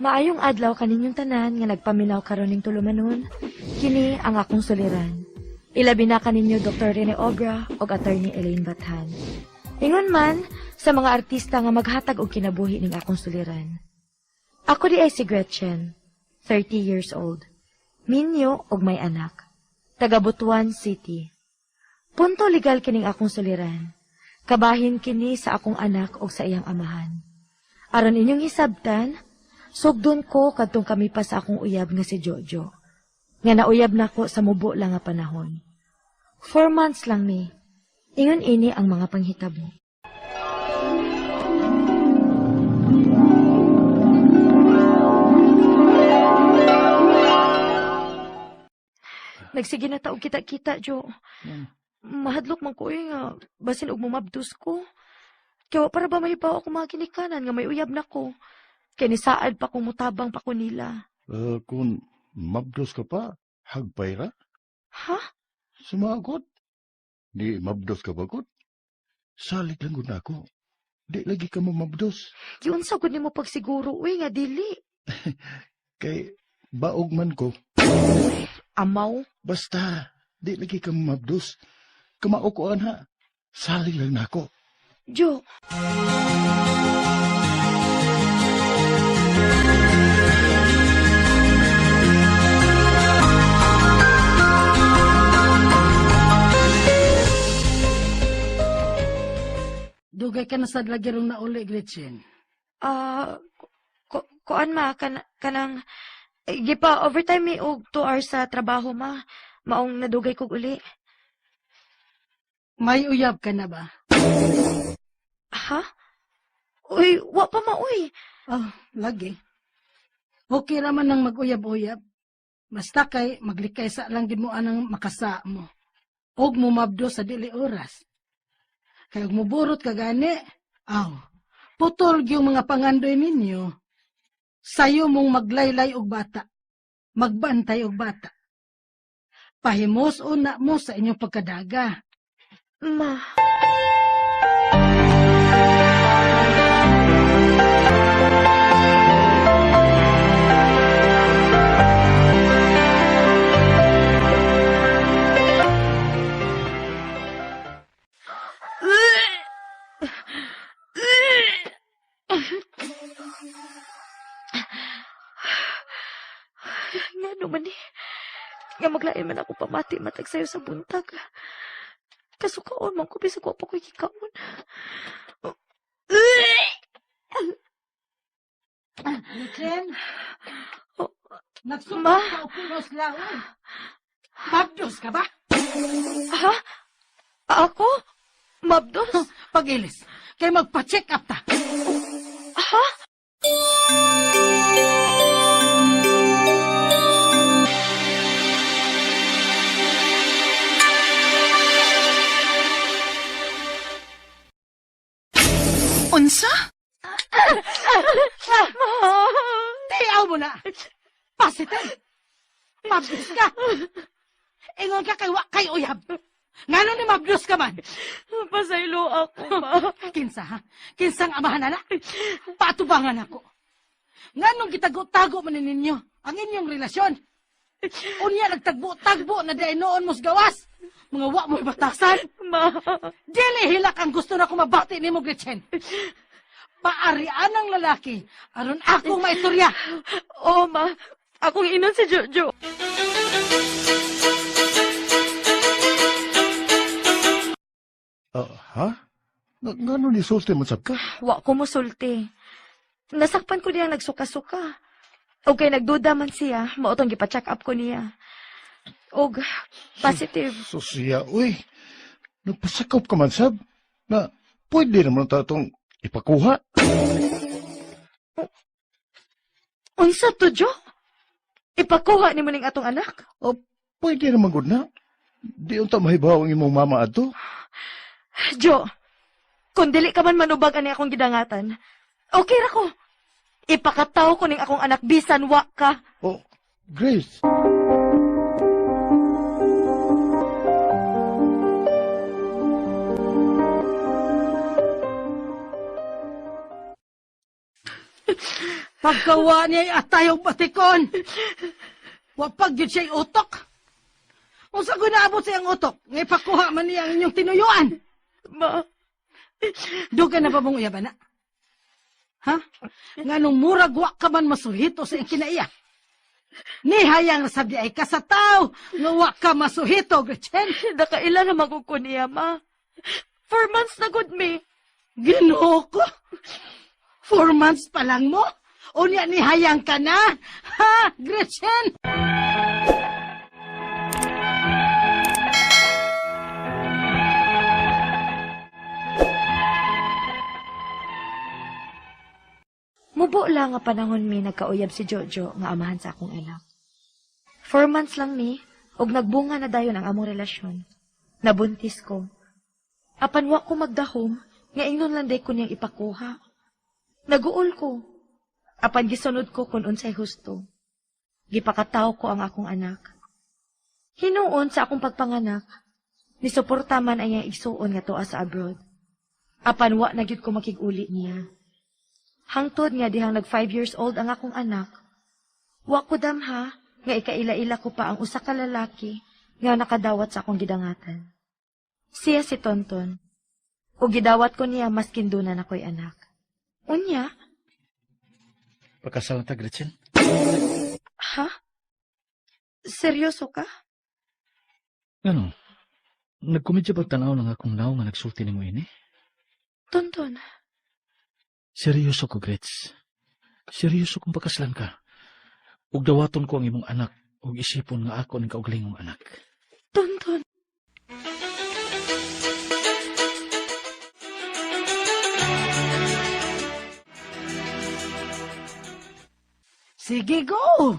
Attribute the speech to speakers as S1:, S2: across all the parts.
S1: Maayong adlaw kaninyong tanan nga nagpaminaw karon ning tulumanon, kini ang akong suliran. Ilabi na kaninyo Dr. Rene Obra ug Attorney Elaine Bathan. Ingon man sa mga artista nga maghatag og kinabuhi ning akong suliran. Ako di ay si Gretchen, 30 years old. Minyo og may anak. Taga Butuan City. Punto legal kining akong suliran. Kabahin kini sa akong anak og sa iyang amahan. Aron inyong hisabtan, sugdon ko kadtong kami pa sa akong uyab nga si Jojo. Nga nauyab nako sa mubo lang nga panahon. 4 months lang mi. Ingon ini ang mga panghitabo. Nagsige na ta og kita-kita, Jo. Mahadlok man ko eh nga basin og mumabdos ko. Kaya wa para ba mahibaw ako mga ginikanan nga may uyab na ko. Kay nisaad pa kung mutabang pa ko nila.
S2: Kung mabdos ka pa, hagpay ra.
S1: Ha?
S2: Sumagot. Di mabdos ka ba, gud? Salig lang gud nako. Di lagi ka mo mabdos.
S1: Giunsa gud nimo pagsiguro uy nga dili.
S2: Kay baog man ko.
S1: Amaw.
S2: Basta, di lagi ka mo mabdos. Kamao ko ana. Salig lang nako.
S1: Jo.
S3: Dugay ka na sa lagirong na uli, Gretchen.
S1: Ah, kuan ma kanang eh, gipa overtime mi og 2 hours sa trabaho ma. Maong nadugay kog uli.
S3: May uyab ka na ba?
S1: Ha? Uy, wa pa ma uy.
S3: Oh, lagi. Okay raman nang mag-uyab-uyab. Basta kay maglikay sa lang gid mo anang makasa mo. Og mumabdo sa dili oras. Kay og muburot ka gani, aw, putol gyung mga pangandoy ninyo. Sayo mong maglaylay og bata. Magbantay og bata. Pahimos una mo sa inyong pagkadaga.
S1: Ma. Ngano man eh. Nga maglain man ako pamati matag sayo sa buntag. Kasukaon man ko bisag wa pa ko'y gikaon.
S3: Gretchen,
S1: Oh,
S3: nagsukat
S1: Ma.
S3: ka og pulos laon. Mabdos ka ba?
S1: Ha? Ako? Mabdos?
S3: Pag-ilis, kay magpa-check up ta.
S1: Ha?
S4: Unsa?
S3: Tiaw mo na. Pasitin. Mabdos ka. Ingon ka kay wa kay uyab. Ngano ni mabdos ka man?
S1: Pasaylo ako, ma.
S3: Kinsa ha? Kinsang amahan na? Patubangan ako. Nganong gitago-tago man ni ninyo ang inyong relasyon? Unya nagtagbo-tagbo na dahil noon mos gawas. Mga wa mo'y batasan.
S1: Ma.
S3: Dili hilak ang gusto na kumabati nimo, Gretchen. Paarian ang lalaki aron akong maiturya.
S1: Oo, ma. Akong inon si Jojo.
S2: Ah, ha? Ngano ni sulti man sab ka?
S1: Wa ko mosulti. Nasakpan ko niyang nagsuka-suka. Okay, nagduda man siya. Mao tong gipa-check up ko niya. Og positive.
S2: Susiya, uy. Nagpasakop ka man sab. Na, pwede naman ta itong ipakuha.
S1: Unsa to, Jo? Ipakuha nimo ning atong anak?
S2: O, pwede naman gud na. Di unta mahibaw ang imong mama adto.
S1: Jo, kung dili ka man manubag ani akong gidangatan, okay ra ko. Ipakataw ko ning akong anak bisan wa ka.
S2: Oh, Grace.
S3: Pagkawa niya atay og batikon. Wa pag gyud siya'y utok. Unsa ko naabot sa iyang utok? Nga ipakuha man niya ang inyong tinuyuan.
S1: Ma,
S3: Dugan na ba mong uyaban na? Ha? Nga nung murag wa ka man masuhito sa iyang kinaiya. Nihayang sabi ay ka sa tao nga wa ka masuhito, Gretchen.
S1: nakaila na ko niya, ma. 4 months na gud mi.
S3: Ginoo ko. 4 months pa lang mo? Unya nihayang ka na? Ha, Gretchen?
S1: Mubo lang nga panahon mi nagkauyab si Jojo nga amahan sa akong anak. 4 months lang mi, ug nagbunga na dayon ang among relasyon. Nabuntis ko. Apan wa ko magdahom, nga ingnon lang day ko niyang ipakuha. Naguol ko. Apan gisunod ko kung unsay husto. Gipakataw ko ang akong anak. Hinuon sa akong pagpanganak, nisuporta man ang iyang igsuon nga tuwa sa abroad. Apan wa na gyud ko makig-uli niya. Hangtod nga dihang nag 5 years old ang akong anak. Wa ko damha nga ikaila-ila ko pa ang usa ka lalaki nga nakadawat sa akong gidangatan. Siya si Tonton. Ug gidawat ko niya maskin duna na ko'y anak. Unya,
S5: Pakasal na ta, Gretchen.
S1: Ha? Seryoso ka?
S5: Ano? Nagkomedya ba tanaw ng akong naw nga nagsulti nimo ini?
S1: Tonton,
S5: Seryoso ko, Gretz. Seryoso kung pakaslan ka. Ug dawaton ko ang imong anak ug isipon nga ako ning kaugalingong anak.
S1: Tonton.
S3: Sige, go!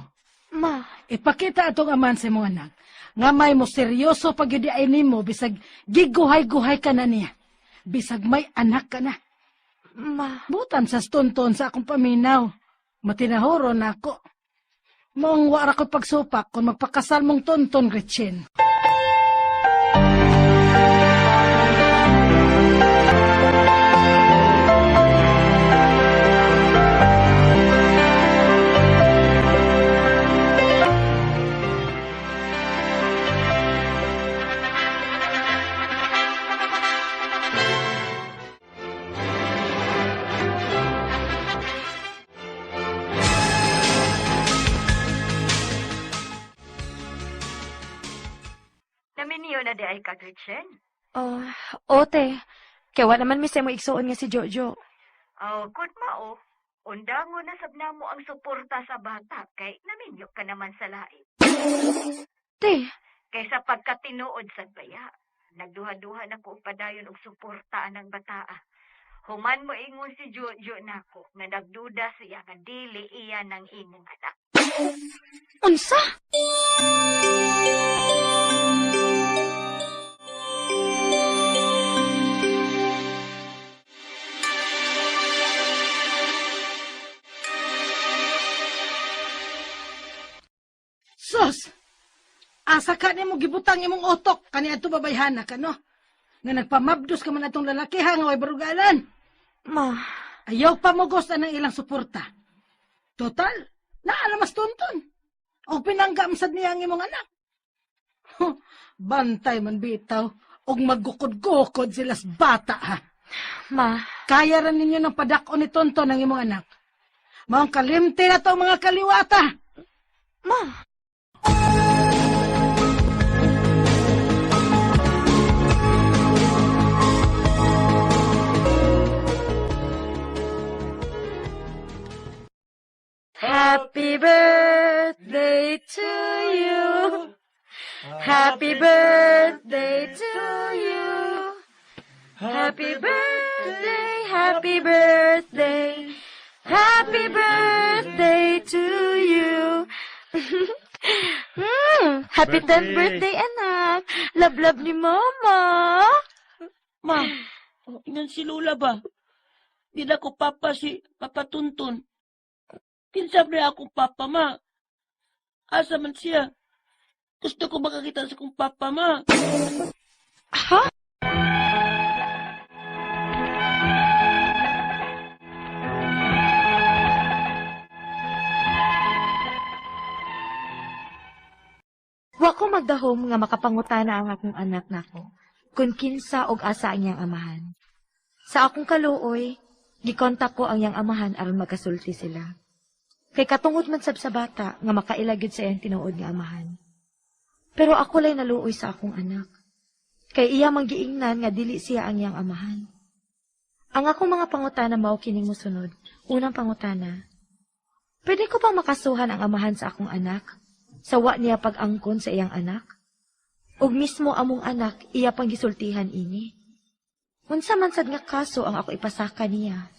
S1: Ma,
S3: Ipakita atong aman sa imong anak. Nga may mo seryoso pag yun ay nimo, bisag giguhay-guhay ka na niya. Bisag may anak ka na.
S1: Ma,
S3: Butan sa stunton sa akong paminaw. Matinahoro na ako. Maong wara ko pagsupak kung magpakasal mong tonton, Gretchen.
S6: Naminiyo na di ay ka, Gretchen.
S1: Oh, ote. Kaya wa naman mi sa imo igsuon nga si Jojo.
S6: Oh, good mao. Undango na sab namo ang suporta sa bata kay naminyo ka naman sa lain.
S1: Te,
S6: Kaysa pagkatinuod sa baya, nagduha-duha na ko padayon og suporta anang bataa. Human mo ingon si Jojo nako nga nagduda siya nga dili iya nang imong anak.
S1: Unsa?
S3: Sus! Asa ka nimo gibutang imong utok kani adto babayhana ka no? Nga nagpamabdos ka man atong lalaki ha nga way barugalan.
S1: Ma,
S3: Ayaw pa mo gusto ng ilang suporta. Total, naa mas tonton. O pinanggam sad niya ang imong anak. Huh, bantay man bitaw og maggukod-gukod sila sa bata ha.
S1: Ma,
S3: Kaya ra ninyo ng padak-on ni Tonton ang imong anak. Maong kalimti na to mga kaliwata.
S1: Ma. Happy birthday to you. Happy birthday to you. Happy birthday, happy birthday. Happy birthday to you. Happy 10th birthday, anak. Love, love ni Mama.
S7: Ma, oh, ingan si Lola ba? Di na ko papa si Papa Tuntun. Kinsa na akong papa, ma? Asa man siya? Gusto ko makakita sa kong papa, ma.
S1: Ha? Wa ko magdahom nga makapangutana ang akong anak nako kung kinsa og asa ang iyang amahan. Sa akong kaluoy, gikontak ko ang iyang amahan aron magkasulti sila. Kay katungod man sab sa bata nga makaila gyud sa iyang tinuod nga amahan. Pero ako lay naluoy sa akong anak. Kay iya mang giingnan nga dili siya ang iyang amahan. Ang akong mga pangutana mao kining mosunod. Unang pangutana: pwede ko bang makasuhan ang amahan sa akong anak? Sa wa niya pag-angkon sa iyang anak? Ug mismo among anak iya pang gisultihan ini. Unsa man sad nga kaso ang ako ipasaka niya?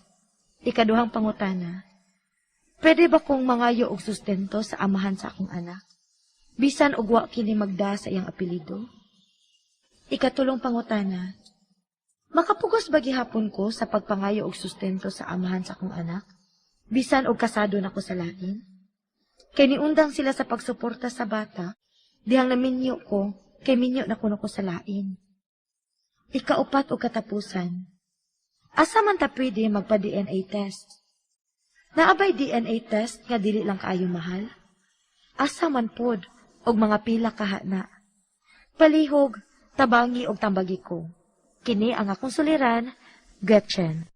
S1: Ikaduhang pangutana: pwede ba kong mangayo og sustento sa amahan sa akong anak? Bisan og wa kini magda sa iyang apelyido? Ikatulong pangutana: makapugos ba gihapon ko sa pagpangayo og sustento sa amahan sa akong anak? Bisan og kasado na ko sa lain? Kay niundang sila sa pagsuporta sa bata, dihang naminyo ko, kay minyo na kuno ko sa lain. Ikaupat og katapusan: asa man ta pwede magpa-DNA test? Naa bay DNA test nga dili lang kaayo mahal? Asa man pod og mga pila kaha na? Palihog, tabangi og tambagi ko. Kini ang akong suliran, Gretchen.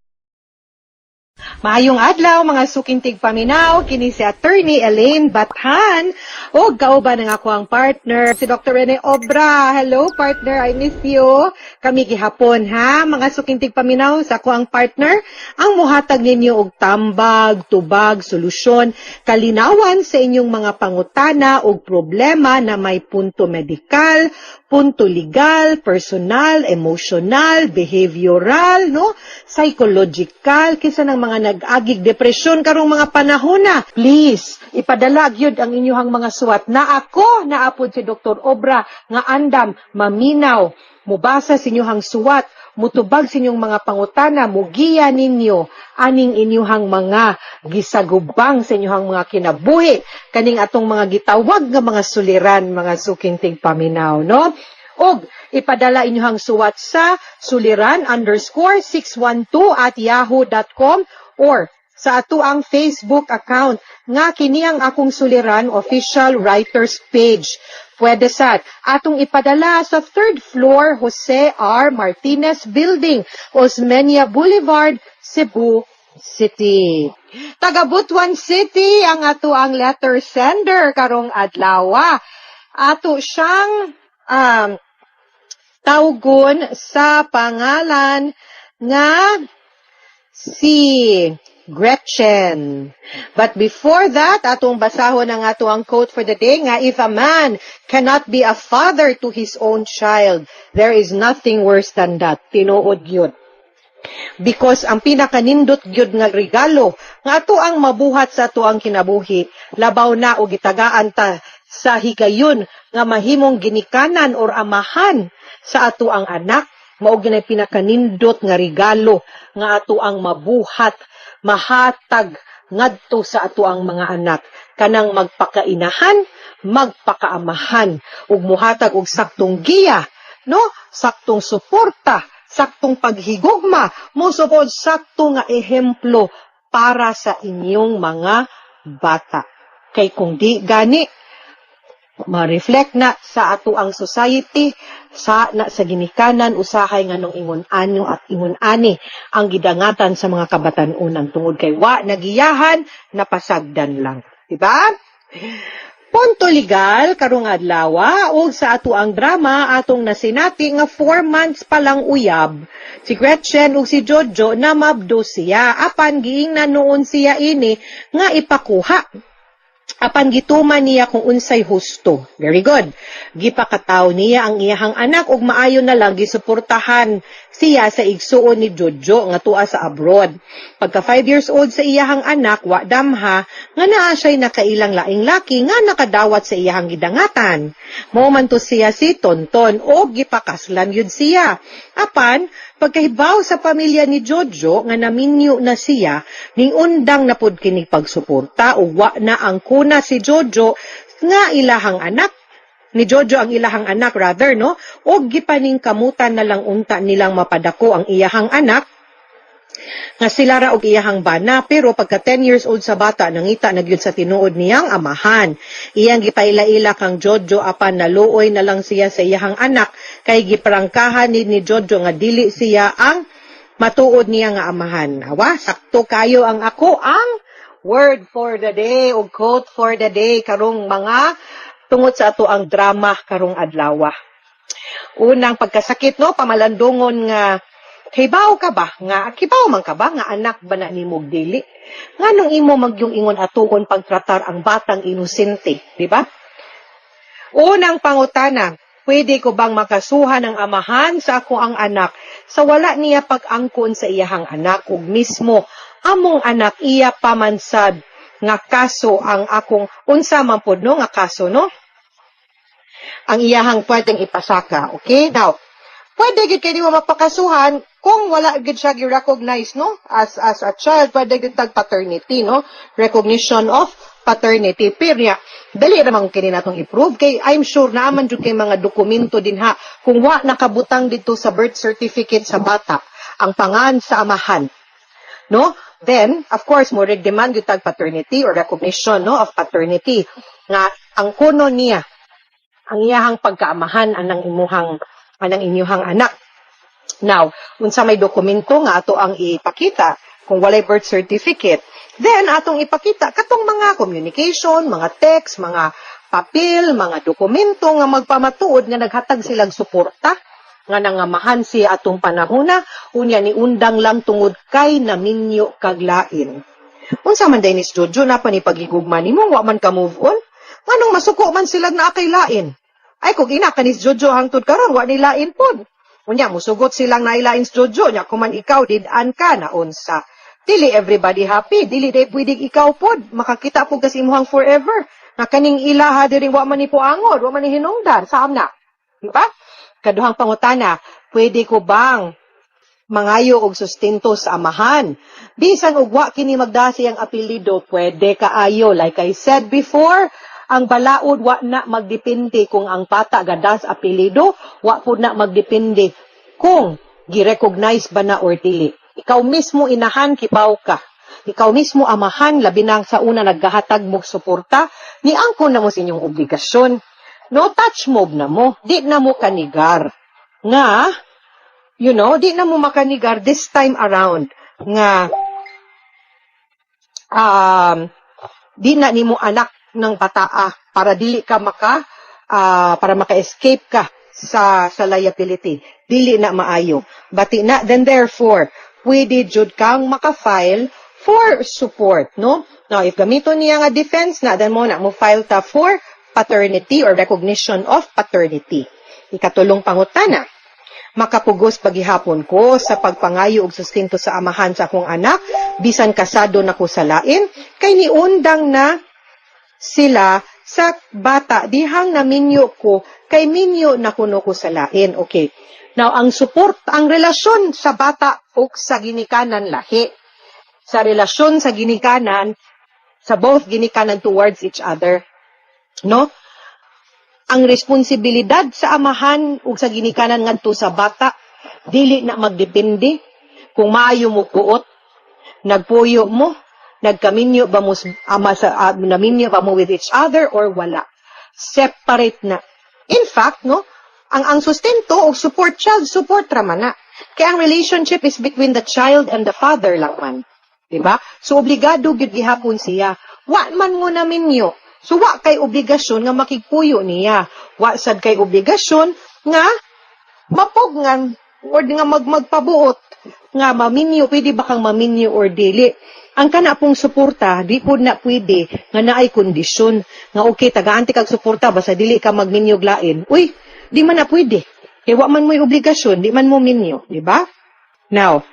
S8: Maayong adlaw, mga suking tigpaminaw, kini si Attorney Elaine Bathan ug kauban ang ako ang partner si Dr. Rene Obra. Hello, partner, I miss you. Kami gihapon ha, mga suking tigpaminaw, sa ako ang partner ang muhatag ninyo og tambag, tubag, solusyon, kalinawan sa inyong mga pangutana ug problema na may punto medikal, punto legal, personal, emotional, behavioral, no? Psychological, kinsa ng mga nag-agig depresyon karong mga panahon na. Please, ipadala gyud ang inyong mga suwat na ako naapod si Dr. Obra nga andam maminaw, mubasa sa inyong suwat, mutubag sa inyong mga pangutana, mugiya ninyo aning inyong mga gisagubang sa inyong mga kinabuhi, kaning atong mga gitawag nga mga suliran, mga suking tigpaminaw, no? Og ipadala inyong suwat sa suliran_612@yahoo.com or sa ato ang Facebook account nga kini ang Akong Suliran Official Writers Page. Pwede sad atong ipadala sa third floor, Jose R. Martinez Building, Osmeña Boulevard, Cebu City. Taga Butuan City ang ato ang letter sender karong adlaw. Ato siyang tawgon sa pangalan nga si Gretchen. But before that, atong basahon ang ato ang quote for the day nga, "If a man cannot be a father to his own child, there is nothing worse than that." Tinuod yun. Because ang pinakanindot gyud nga regalo nga ato ang mabuhat sa ato ang kinabuhi, labaw na og gitagaan ta sa higayon nga mahimong ginikanan or amahan sa ato ang anak, mao gyud pinakanindot nga regalo nga ato ang mabuhat, mahatag ngadto sa ato ang mga anak, kanang magpakainahan, magpakaamahan ug muhatag og saktong giya, no, saktong suporta, saktong paghigugma, mosupod sakto nga ehemplo para sa inyong mga bata. Kay kung di gani, ma-reflect na sa ato ang society sa na sa ginikanan usahay nganong ingon anyo at ingon ani ang gidangatan sa mga kabatan-unan tungod kay wa nagiyahan, napasagdan lang, di ba? Punto legal karong adlaw ug sa ato ang drama, atong nasinati nga 4 months pa lang uyab si Gretchen ug si Jojo na mabdo siya, apan giingnan noon siya ini nga ipakuha, apan gituman niya kung unsay husto. Very good. Gipakataw niya ang iyahang anak ug maayo na lang gisuportahan siya sa igsuon ni Jojo nga tuwa sa abroad. Pagka 5 years old sa iyahang anak, wa damha nga naa siya'y nakailang laing laki nga nakadawat sa iyahang gidangatan. Mao man to siya si Tonton og gipakaslan yun siya. Apan pagkahibaw sa pamilya ni Jojo nga naminyo na siya, ning undang na pud kini pagsuporta ug wa na ang kuna si Jojo nga ilahang anak ni Jojo ang ilahang anak rather, no, og gipaning kamutan na lang unta nilang mapadako ang iyahang anak. Nga sila ra og iyahang bana, pero pagka 10 years old sa bata, nangita na gyud sa tinuod niyang amahan. Iyang gipaila-ila kang Jojo, apan naluoy na lang siya sa iyahang anak kay giprangkahan ni Jojo nga dili siya ang matuod niya nga amahan. Awa, sakto kayo ang ako ang word for the day o quote for the day karong mga tungod sa ato ang drama karong adlaw. Unang pagkasakit, no, pamalandungon nga hibaw ka ba nga kibaw man ka ba nga anak ba na nimo og dili, nganong imo magyung ingon atuon pagtratar ang batang inosente, di ba? Unang pangutana, pwede ko bang makasuhan ang amahan sa ako ang anak sa wala niya pag-angkon sa iyahang anak ug mismo among anak iya pamansad nga kaso ang akong unsa man pud, no, nga kaso, no, ang iyahang pwedeng ipasaka? Okay, now, pwede gid kay nimo mapakasuhan kung wala gid siya gi-recognize, no, as a child. Pwede gid tag paternity, no, recognition of paternity. Pero niya, dali ra man kini natong i-prove kay I'm sure naa man jud kay mga dokumento dinha. Kung wa nakabutang dito sa birth certificate sa bata ang pangan sa amahan, no, then of course mo demand gyud tag paternity or recognition, no, of paternity nga ang kuno niya ang iyahang pagkaamahan anang inyuhang anak. Now, unsa may dokumento nga ato ang ipakita kung walay birth certificate? Then atong ipakita katong mga communication, mga text, mga papel, mga dokumento nga magpamatuod nga naghatag silang suporta nga nangamahan siya atong panahona, unya ni undang lang tungod kay naminyo kag lain. Unsa man day ni Jojo na pa ni pagigugma nimo, wa man ka move on? Nganong masuko man sila naa kay lain? Ay, kung ina ka ni Jojo hangtod karon wa ni lain pod. Unya musugot silang nailain si Jojo, nya kuman ikaw did-an ka na unsa. Dili everybody happy, dili day pwedeng ikaw pod makakita pod kasi imuhang forever. Na kaning ilaha diri wa man ni puangod, wa man ni hinungdan, saam na. Di ba? Kaduhang pangutana, pwede ko bang mangayo og sustento sa amahan? Bisan og wa kini magdasi ang apelyido, pwede kaayo. Like I said before, ang balaod wa na magdepende kung ang bata gadas apelyido, wa pud na magdepende kung gi-recognize ba na or dili. Ikaw mismo inahan, kibaw ka. Ikaw mismo amahan, labi na sa una naggahatag mo suporta, ni angkon na mo sa inyong obligasyon. No touch move na mo, di na mo kanigar. Nga, di na mo makanigar this time around nga di na nimo anak ng bataa para dili ka maka para maka-escape ka sa liability. Dili na maayo. Bati na, then therefore, pwede jud kang maka-file for support, no? Now, if gamiton niya nga defense na, then mo na mo file ta for paternity or recognition of paternity. Ikatulong pangutana, makapugos pagihapon ko sa pagpangayo og sustento sa amahan sa akong anak bisan kasado na ko sa lain kay niundang na sila sa bata dihang naminyo ko kay minyo na kuno ko sa lain? Okay. Now, ang support, ang relasyon sa bata ug sa ginikanan lahi. Sa relasyon sa ginikanan, sa both ginikanan towards each other. No? Ang responsibilidad sa amahan ug sa ginikanan ngadto sa bata dili na magdepende kung maayo mo kuot, nagpuyo mo, nagkaminyo ba mo ama sa naminyo ba mo with each other or wala. Separate na. In fact, no, ang sustento o support, child support ra man na. Kaya ang relationship is between the child and the father lang man. Diba? So obligado gyud gihapon siya. Wa man mo naminyo. So wa kay obligasyon nga makigpuyo niya. Wa sad kay obligasyon nga mapugnan or nga magpabuot nga maminyo, pwede ba kang maminyo or dili. Ang kana pong suporta, di po na pwede nga naay kondisyon nga okay, tagaan ti kag suporta basta dili ka magminyo lain. Uy, di man na pwede. Kay wa man mo'y obligasyon, di man mo minyo, di ba? Now,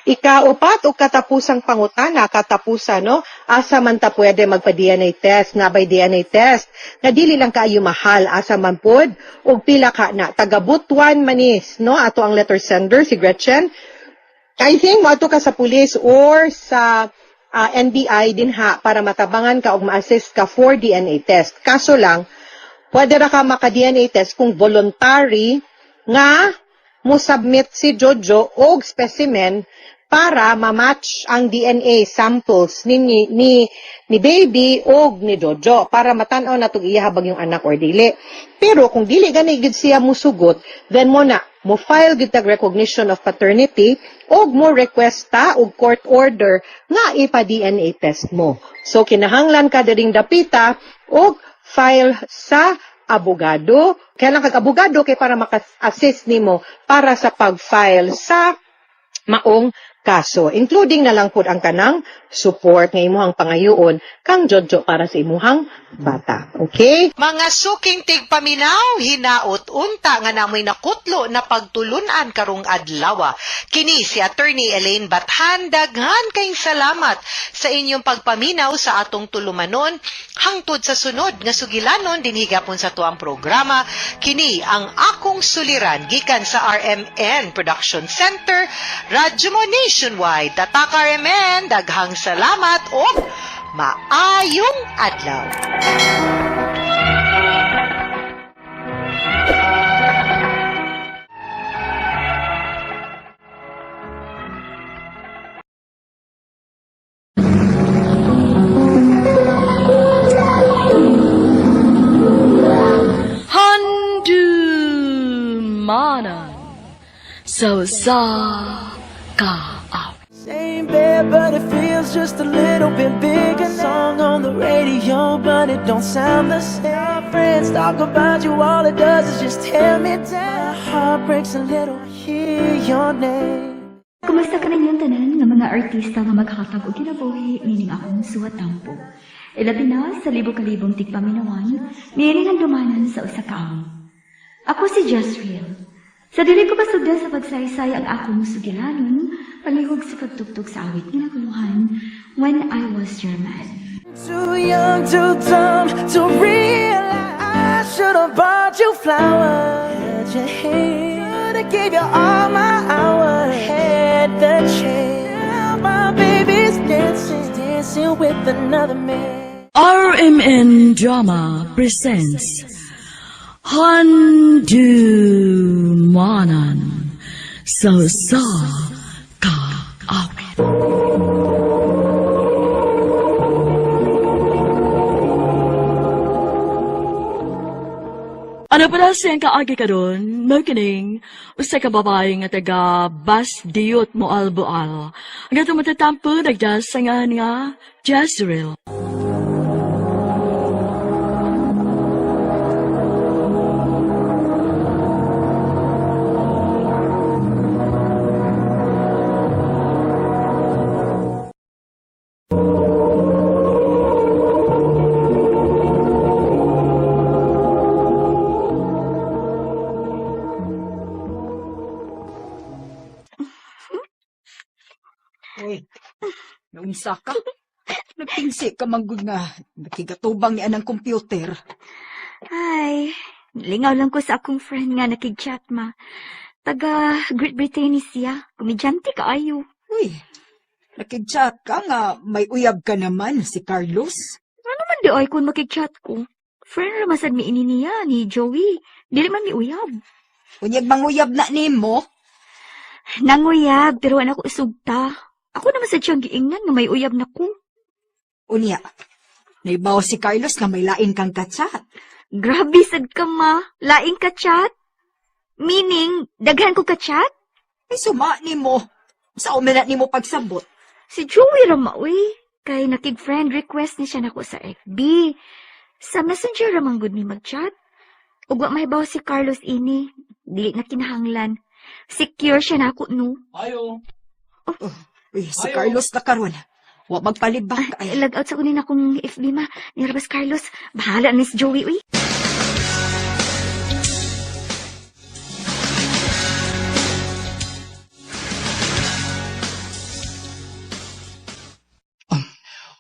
S8: ikaupat o katapusang pangutana, katapusan, no? Asa man ta pwede magpa-DNA test, nga by DNA test, na dili lang kaayo mahal, asa man pod, ug pila ka na. Taga Butuan manis, no? Ato ang letter sender, si Gretchen. I think moadto ka sa pulis or sa NBI dinha para matabangan ka og ma-assist ka for DNA test. Kaso lang, pwede ra ka maka-DNA test kung voluntary nga mo submit si Jojo og specimen. para ma-match ang DNA samples ni baby og ni Jojo para matan-aw na tong iya habag yung anak or dili. Pero kung dili gani gid siya musugot, then mo na mo file gid tag recognition of paternity og mo request ta og court order nga ipa-DNA test mo. So kinahanglan ka diring dapita og file sa abogado. Kaya lang kag abogado kay para maka-assist nimo para sa pag-file sa maong kaso, including na lang pud ang kanang support nga imuhang pangayoon kang Jojo para sa imuhang bata. Okay? Mga suking tigpaminaw, hinaot unta nga namoy nakutlo na pagtulunan karong adlaw. Kini si Attorney Elaine Bathan, daghan kayong salamat sa inyong pagpaminaw sa atong tulumanon hangtod sa sunod nga sugilanon dinhi gapon sa tuang programa. Kini ang akong suliran gikan sa RMN Production Center, Radyo Mo Nationwide. Tatak RMN, daghang salamat og maayong adlaw.
S1: Handumanan sa usa ka awit.
S9: Same bed, but it feels just a little bit bigger. Song on the radio, but it don't sound the same. My friends talk about you, all it does is just tear me down. My heart breaks a little, hear your name.
S1: Kumusta ka ninyong tanan nga mga artista nga maghatag og kinabuhi nining akong suwat tampo. Ilabi na sa libo-kalibong tigpaminawan, niining handumanan sa usa ka awit. Ako si Jezreel. Sa dili ko pasugdan sa pagsaysay ang akong sugilanon, palihog sa pagtugtog sa awit nga naguluhan, When I Was Your Man.
S9: Too young, too dumb to realize I should have bought you flowers. Held your hand, should have gave you all my hours. Had the chance. Now my baby's dancing, dancing with another man.
S10: RMN Drama presents Handumanan sa usa ka awit. Ano pala siyang kaagi karon, mao kining usa ka babae nga taga Bas Diot Moalboal. Ang atong matatampo nagdasangan nga Jezreel.
S4: Uy, naunsa ka? Nagtingsi ka manggod nga nakigatubang ni anang computer.
S1: Ay, lingaw lang ko sa akong friend nga nakig-chat ma. Taga Great Britain ni siya. Komedyante kaayo.
S4: Uy, nakigchat ka nga may uyab ka naman si Carlos.
S1: Ano man di ay kung makig-chat ko? Friend ra masad mi ini niya ni Joey. Dili man mi uyab.
S4: Unyag manguyab na nimo.
S1: Nanguyab pero wala ko isugta. Ako naman sa siyang giingnan nga may uyab na ko.
S4: Unya, naibaw si Carlos nga may lain kang kachat.
S1: Grabe sad ka ma. Laing ka chat. Meaning, daghan ko ka chat?
S4: Ay suma nimo. Sa na nimo pagsabot.
S1: Si Joey ra ma, uy. Kay nakig-friend request ni siya nako sa FB. Sa Messenger ra man gud mi mag-chat. Ug wa mahibaw si Carlos ini. Dili na kinahanglan. Secure siya nako no.
S5: Ayo.
S4: Uy, si
S5: Ayo.
S4: Carlos na karon. Wa magpalibak ay.
S1: Log out sa kunin akong FB ma. Nirabas Carlos. Bahala ni si Joey uy.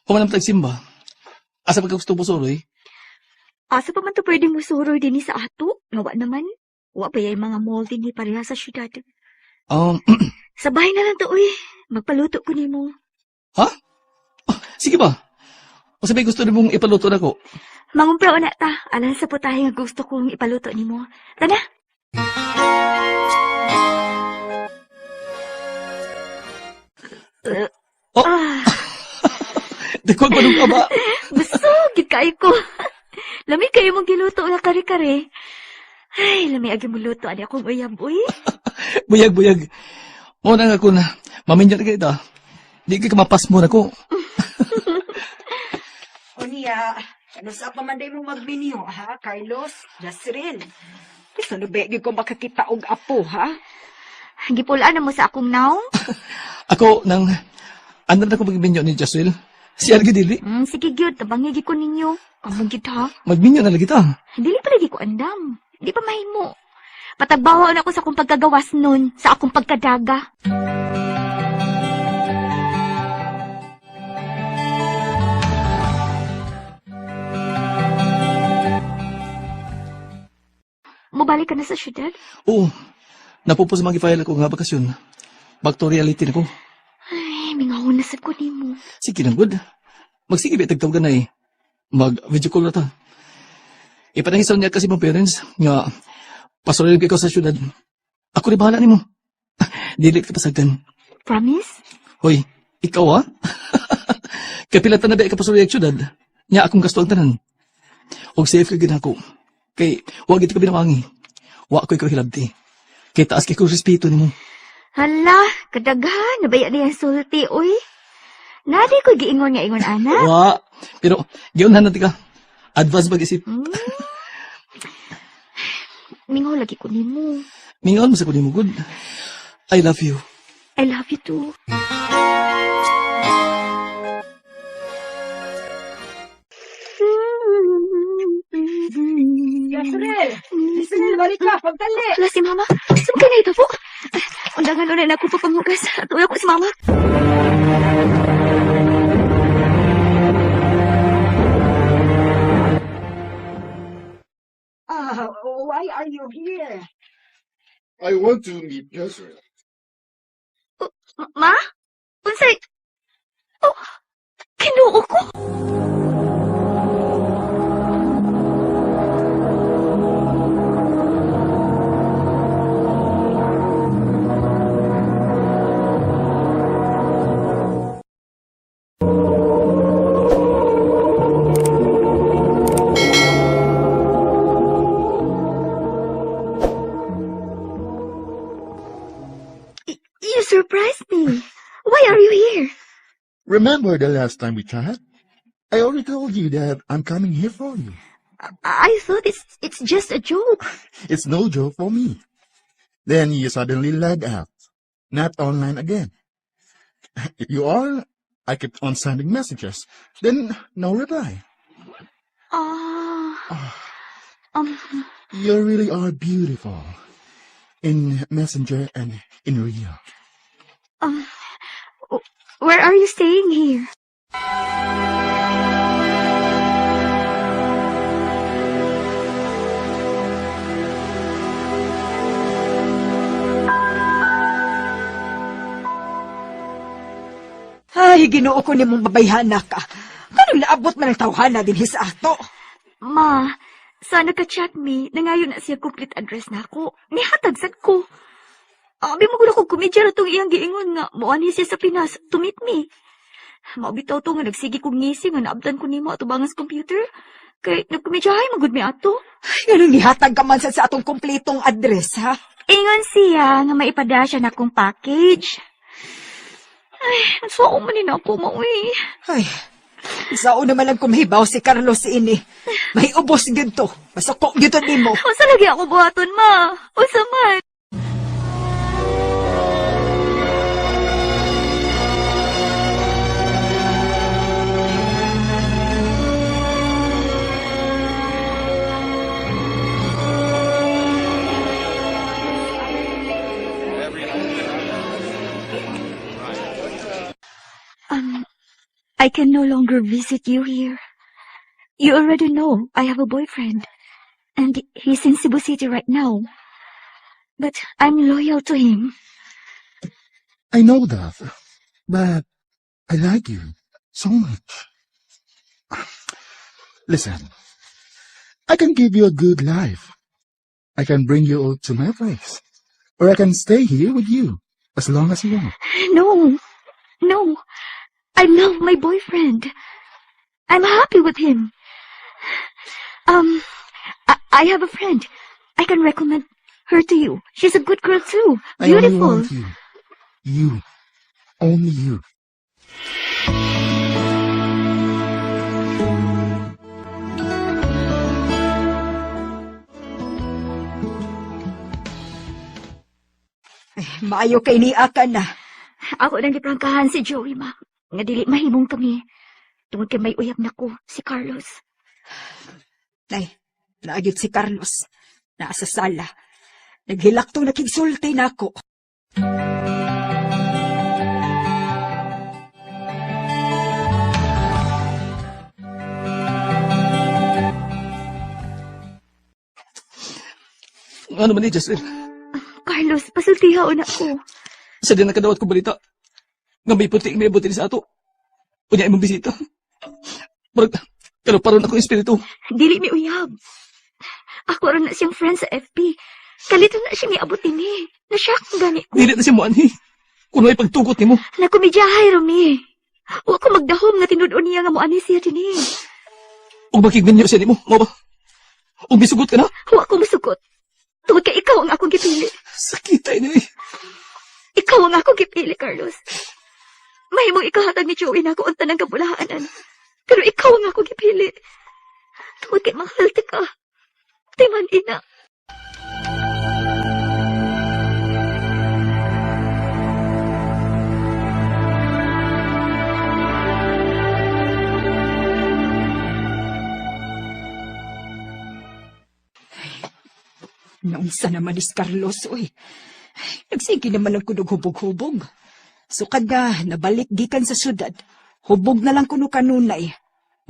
S5: Human ang tagsimba. Asa pa ka gusto mo suroy?
S1: Asa pa man to pwede mo suroy dinhi sa ato? Nga wa naman. Wa pa yay mga mall dinhi pareha sa syudad. Sa bahay na lang to uy. Magpaluto ko nimo.
S5: Ha? Ah, sige ba? O sabi gusto nimong ipaluto na ko.
S1: Mangumpra na ta. Alam sa putahe nga gusto kong ipaluto nimo. Tana.
S5: Dako pa nung kaba.
S1: Busog, gid kaayo ko. Lami kayo mong giluto nga kare-kare. Ay, lami agi mo luto ani akong uyab, uy.
S5: Buyag, buyag. Mo na nga ko na. Maminyo na kita. Di ka mapas mo na ko.
S4: O niya, ano sa pa man day mo magminyo, ha, Carlos? Jasril. Bisan no ba ko makakita og apo, ha?
S1: Gipulaan na mo sa akong naong.
S5: Ako, nang, andam na ko magminyo ni Jaswil. Si Argy dili.
S1: Sige gyud, tabangi gyud ko ninyo. Amo gyud ha.
S5: Magminyo na lagi ta.
S1: Dili pa lagi ko andam. Di pa mahimo. Patagbawa na ako sa akong pagkagawas nun, sa akong pagkadaga. Mubalik ka na sa syudad?
S5: Oo. Napupos mga file ako nga bakasyon. Back to reality na ko.
S1: Ay, mingahon na sad ko nimo.
S5: Sige lang, good. Magsige ba tagtawagan na eh. Mag-video call na ta. Ipanahisaw niya kasi mga parents nga pasuloy ko sa syudad. Ako rin bahala nimo. Dili ka pasagdan.
S1: Promise?
S5: Hoy, ikaw ah? Kapilatan na ba ka pasuloy ang syudad? Nya akong gasto ang tanan. Og safe ka ginako. Kay wag ito ka binawangi. Wa ko ikaw hilabti. Kay taas kay ko respeto nimo.
S1: Hala, kadaghan, nabaya na yung sulti, uy. Nadi ko giingon nga ingon, ana.
S5: Wa. Pero giunhan na ka. Advance mag-isip.
S1: Mingaw lagi ko nimo.
S5: Mingaon mo sa kunin mo good. I love you.
S1: I love you too.
S4: Jasril! Jasril, balik ka! Pagdali!
S1: Wala si mama. Saan ka na ito po? Undangan ulit na ako papanghugas. At ko si mama.
S4: Ah, why are you here?
S2: I want to meet Jezreel.
S1: Ma? Unsay? Oh, kinuo ko. You surprised me. Why are you here?
S2: Remember the last time we chat? I already told you that I'm coming here for you.
S1: I thought it's just a joke.
S2: It's no joke for me. Then you suddenly lag out. Not online again. If you are, I kept on sending messages. Then no reply.
S1: Ah.
S2: You really are beautiful. In Messenger and in real.
S1: Um, where are you staying here?
S4: Ay, ginoo ko nimong babayhana ka. Kanang naabot man ang tawhana din sa ato.
S1: Ma, sa nagka-chat me, nangayon na siya complete address na ako. Nihatag sad ko. Abi mo gud ako komedya ra tong iyang giingon nga moani siya sa Pinas to meet me. Maubitaw to nga nagsige kog ngisi nga naabtan ko nimo atubangan sa computer. Kay nagkomedyahay man gud mi ato.
S4: Ay, ganun gihatag ka man sa atong kompletong address, ha?
S1: Ingon siya nga maipada siya na akong package. Ay, nasuo man ni na ako mauwi.
S4: Ay, sao naman lang kumihibaw si Carlos ini. May ubos gyud to. Masuko gyud to nimo.
S1: Unsa lagi ako buhaton, ma? Unsa man? I can no longer visit you here. You already know I have a boyfriend. And he's in Cebu City right now. But I'm loyal to him.
S2: I know that, but I like you so much. Listen, I can give you a good life. I can bring you all to my place, or I can stay here with you as long as you want.
S1: No. No. I love my boyfriend. I'm happy with him. I have a friend. I can recommend her to you. She's a good girl too.
S2: I only
S1: Beautiful.
S2: want you. You. Only you.
S4: Maayo kay niya ka na.
S1: Ako nang giprangkahan si Joey, ma. Nga dili mahimong kami. Tungod kay may uyab nako, si Carlos.
S4: Ay, naagit si Carlos. Naa sa sala. Naghilak tong nakigsulti nako.
S5: Ano man ni Jezreel?
S1: Carlos, pasultihaon na ko.
S5: Sa di nakadawat ko balita. Nga may puti, may buti sa ato. Unya imong bisita. Murag, kaluparon akong espiritu.
S1: Dili mi uyab. Ako ron na siyang friend sa FB. Kalito na siya miabot ini. Nasyak gani ko.
S5: Dili na siya mo anhi. Kuno ay pagtugot nimo.
S1: Nakumidyahay, Rumi. Wa ko magdahom nga tinud-on niya nga moani siya dinhi.
S5: Ug makigminyo siya nimo, mao ba? Ug misugot ka na.
S1: Wa ko musugot. Tungod kay ikaw ang akong gipili.
S5: Sakit ay ni.
S1: Ikaw ang akong gipili, Carlos. Mahimong ikahatag ni Joey na ako ang tanang kabulaanan. Pero ikaw ang akong gipili. Tungod kay mahal ta ka. Timan ina.
S4: Naunsa naman is Carlos, oy. Nagsige naman lang kunog hubog-hubog. Sukad nga, nabalik gikan sa syudad. Hubog na lang kuno kanunay.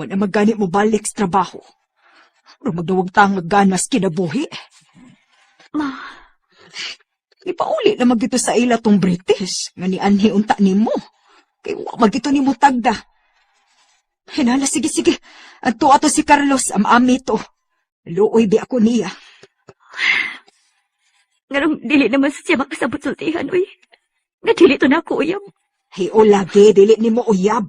S4: Wala magani mo balik sa trabaho. Pero magdawag tang ganas kinabuhi.
S1: Ma,
S4: Ipauli na magdito sa ila tong British. Nga ni anhi unta nimo. Kay wa magdito nimo tagda. Hinala, sige, sige. Adto ato si Carlos, am-ami to. Luoy di ako niya.
S1: nganong dili naman siya makasabot sultihan, uy. Nga dili to na ako, uyab.
S4: Hey, o lagi, dili nimo uyab.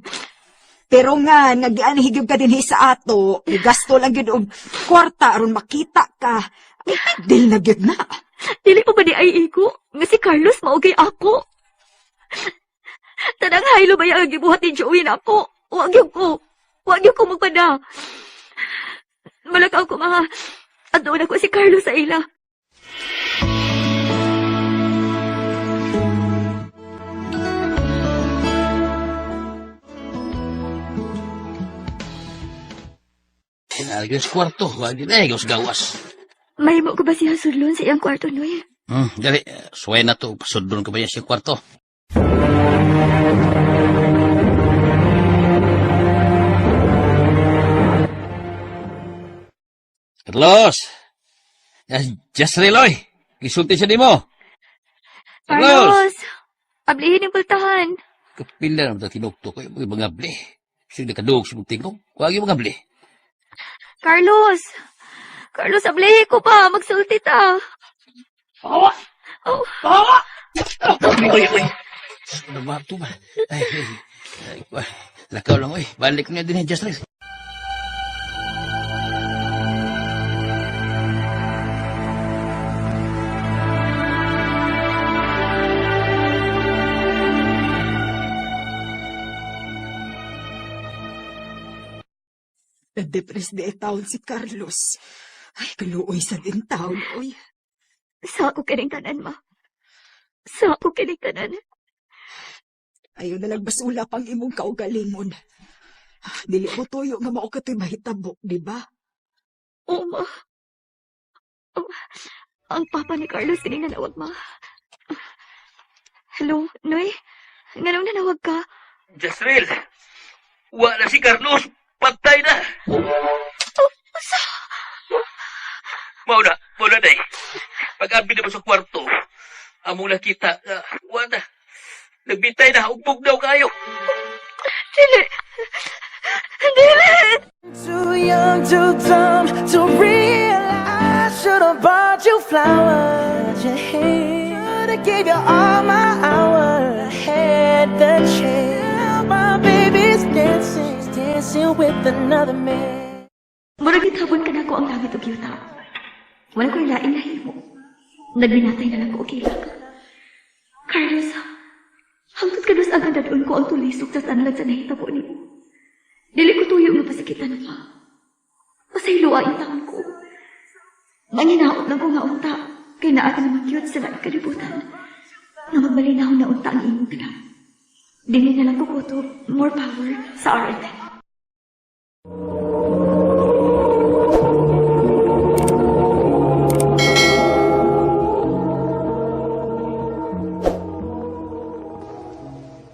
S4: Pero nga, nga gianhi gyud ka dinhi sa ato, gasto lang gyud og kwarta aron makita ka. Ay, dil na gyud na.
S1: Dili pa ba di ay igo? Nga si Carlos maugay ako. Tanang haylo ba yung gibuhat ni Joey na ako? Wag yung ko. Wag yung ko magpada. Malakaw ko mga. At doon ako si Carlos sa ila.
S11: Nalagyan sa kwarto. Wag na eh, gawas.
S1: Mahimo ko ba siya sudlon sa iyang kwarto, Noy?
S11: Dali. Suway na to. Pasundon ko ba yan sa kwarto? Carlos! Just Reloy! Isulti siya nimo. Carlos!
S1: Carlos! Ablihin yung pultahan.
S11: Kapila naman ito tinukto ko. Yung mga bli. Sige nakadug sa mong tingog. Huwag yung mga bli.
S1: Carlos! Carlos, ablihin ko pa. Magsulti ta.
S7: Pahawa!
S1: Oh.
S7: Pahawa!
S11: Uy, uy! Ano ba ito ba? Ay, ay, ay, ay, lakaw lang, uy. Balik niya din, Justin.
S4: Na-depress di taon si Carlos. Ay, kaluoy sa din taon, oy.
S1: Sa ako kining tanan, ma. Sa ako kining tanan.
S4: Ayaw na lang basula pang imong kaugalingon. Ah, dili mo tuyo nga mao ka to'y mahitabo, di ba?
S1: Oo, ma. Oh, ang papa ni Carlos kining nanawag, ma. Hello, Noy? Nganong nanawag ka?
S7: Jasril! Wala si Carlos! Patay na!
S1: Sa?
S7: Mauna, mauna day. Pag-abi na mo sa kwarto, among nakita, wala na. Nagbintay na, ugbog daw kayo.
S1: Dili! Dili!
S9: Too young, too dumb to realize I should've bought you flowers. Your hand, should've gave you all my hours. I had the chance. Now my baby's dancing. Dancing with another man.
S1: Murag gitabon ka nako ang langit og yuta. Wala ko'y laing nahimo. Nagbinatay na lang ko og hilak. Carlos, hangtod kanus ang dadon ko ang tulisok sa sanlag sa nahitabo nimo. Dili ko tuyo nga pasakitan pa. Pasayloa intawon ko. Manginaot lang ko nga unta, kay naa ka naman cute sa laing kalibutan. Nga magmalinaw na unta ang imong tanan. Dili na lang ko kutob, more power sa RMN.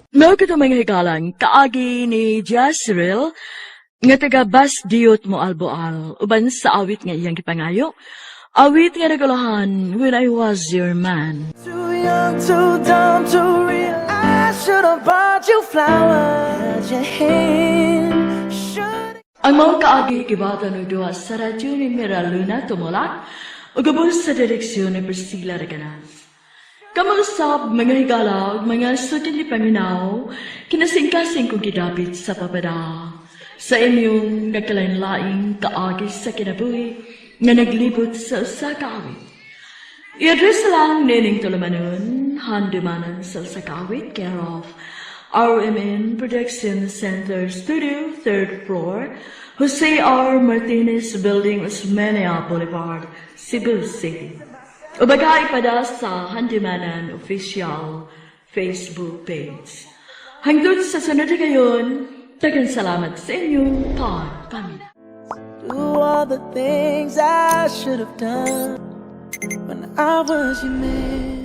S10: Mao kato mga higalang kaagi ni Jezreel nga taga Bas Diot mo Alboal uban sa awit nga iyang gipangayo. Awit nga nagulahan, "When I Was Your Man."
S9: Too young, too dumb to realize I should have bought you flowers. Held your hand. Should
S10: Ang mga kaagi gibata no duha sa radyo ni Mira Luna Tumulak ug gabos sa direksyon ni Priscilla Reganas. Kamausap, mga higala, ug mga sukin ni Paminaw, kinasingkasing kong gidapit sa papada. Sa inyong nagkalain-laing kaagi sa kinabuhi nga naglibot sa usa ka awit. I-address lang nining tulumanon, handumanan sa usa ka awit, care of RMN Production Center Studio, 3rd floor, Jose R. Martinez Building, Osmeña Boulevard, Cebu City. Ubagay pada sa Handumanan Official Facebook page. Hangtod sa sunod na gayon, daghang salamat sa inyong pagpaminaw.
S9: Do all the things I should have done when I was your man.